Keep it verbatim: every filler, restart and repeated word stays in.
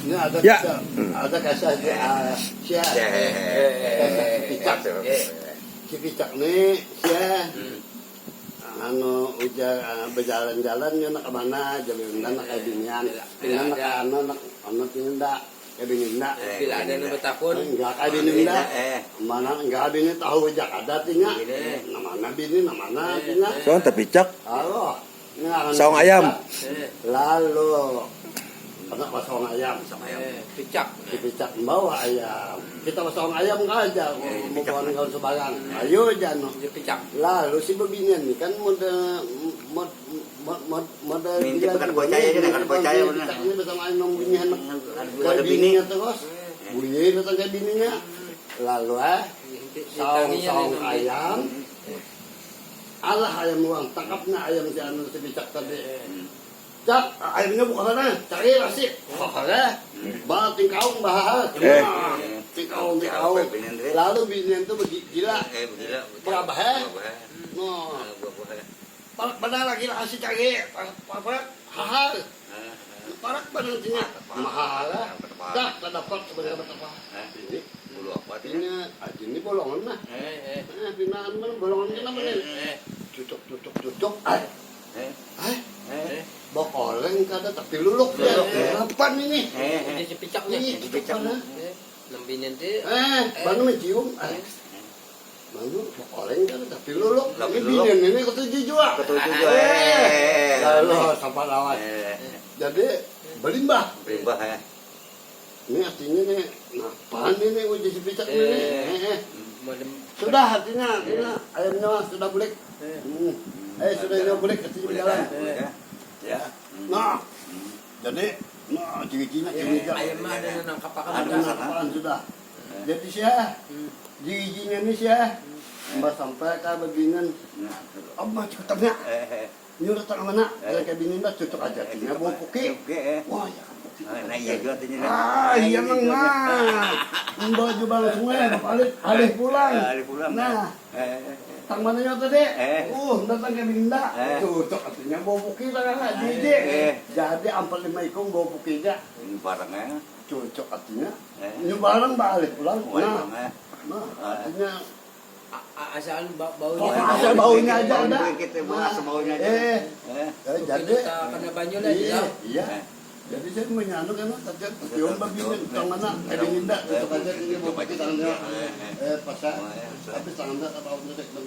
Ini ada Ya. Ada kasih aja, ah, sia. Eh, Cicak. Cicak nih, sia. Anu ujar, ah, berjalan-jalan nya nak kemana aja, bilang nak kayak binian. Bilang nak anu, nak anu tindak kayak bini ndak. Bila ada yang bertakun, Enggak kayak bini ndak. Eh. Mana enggak bini tahu aja ada artinya. Bini. Nama mana bini, nama mana artinya. Soalnya terpicak. Halo. Ini akan Saung ayam. Eh, Lalu anak pas saung ayam. eh, picak. Si picak membawa ayam. Kita pas saung ayam kan aja. Eh, Mau picak. Bawa kalau sebarang. Ayo aja no. Dia picak. Lalu si bebinian ini kan mode mod mod mod mod Ngintip akan bocah ya, dia akan bocah ya, bener. Ini bersama ayam membunyi anak. Aduh, Kayak ada bini. Bininya terus. Bunyi datang kayak bininya. Lalu ah saung saung ayam. Alah ayam uang, tangkapnya ayam si anu si picak tadi. Cak, ayamnya buka sana, cari nasi. Oh, ada. Bah tingkaung bah. Eh. Tingkaung tingkaung. Lalu binian tuh begila. Eh, begila. Berapa, eh? Berapa, eh? No. Eh, berapa, eh? Parak benar lagi lah kasih cari. Parak parak hahal. Eh, Parak benar sini. Mahal lah. Dah tak dapat sebenarnya dapat apa. Eh, Ini bulu apa tuh? ini aja ini bolongan nah. Eh, eh, Eh, pinaan mana bolongan kenapa nih? eh, Cucuk cucuk cucuk. Ay, eh, ay. eh. Bokoleng kada tapi luluk Luluk, ya. Ya. Apa ini? Eh, eh. Jadi picak Ini nih. cucuk mana? Nembinin ti. Eh, baru mencium. Ay. Baru bokoleng kada tapi luluk. Tapi Ini luluk. Binian ini ketujuh jua. Ketujuh jua. Eh, Eh. lalu sampah lawan. Eh, Jadi belimbah. Belimbah ya. Ini artinya nih, nah, apaan ini uji si picak ini? Eh. Eh, eh. Modem. Sudah artinya, artinya ayamnya sudah bulik. Hmm. Eh sudah nyawa bulik artinya berjalan. Ya. Ya. Nah, jadi nah ciri-cirinya ciri Eh, Ayam mah ada nang nangkap akan Ada ada. nangkapan sudah. Jadi sia, ciri-cirinya nih sia, mbak sampai ke beginian, Nah, apa cepetannya? eh, eh. Nyuruh tak mana? Dari kayak bini mbak cucuk aja. Artinya bau puki. Oke, eh. Wah ya kan puki. Nah, nah, iya juga artinya. Ah iya mang nah. Mbak juga langsung eh balik alih pulang. Eh, alih pulang. Nah, Eh, eh, eh. tang mana nyawa tadi? Eh. Uh, datang ke Binda. Eh. Cocok artinya bau puki lah kan. Jadi, Eh. jadi ampel lima ikung bau puki aja. Ini barangnya. Cocok artinya. Eh. Ini barang balik pulang. Barang, Nah, eh. nah, artinya A- a- Asal ba- baunya. Pokoknya asal baunya aja Bau ada. Kita bahas baunya aja. Eh. Eh. Eh, jadi Kita kena banyu lah iya, ya. iya. Eh. Jadi saya menyanu karena tadi kecium babi ini tentang mana kayak Binda cocok aja ini bau puki tangannya. Eh, pas Oh, iya. tapi tangan tak tahu ngetek dong.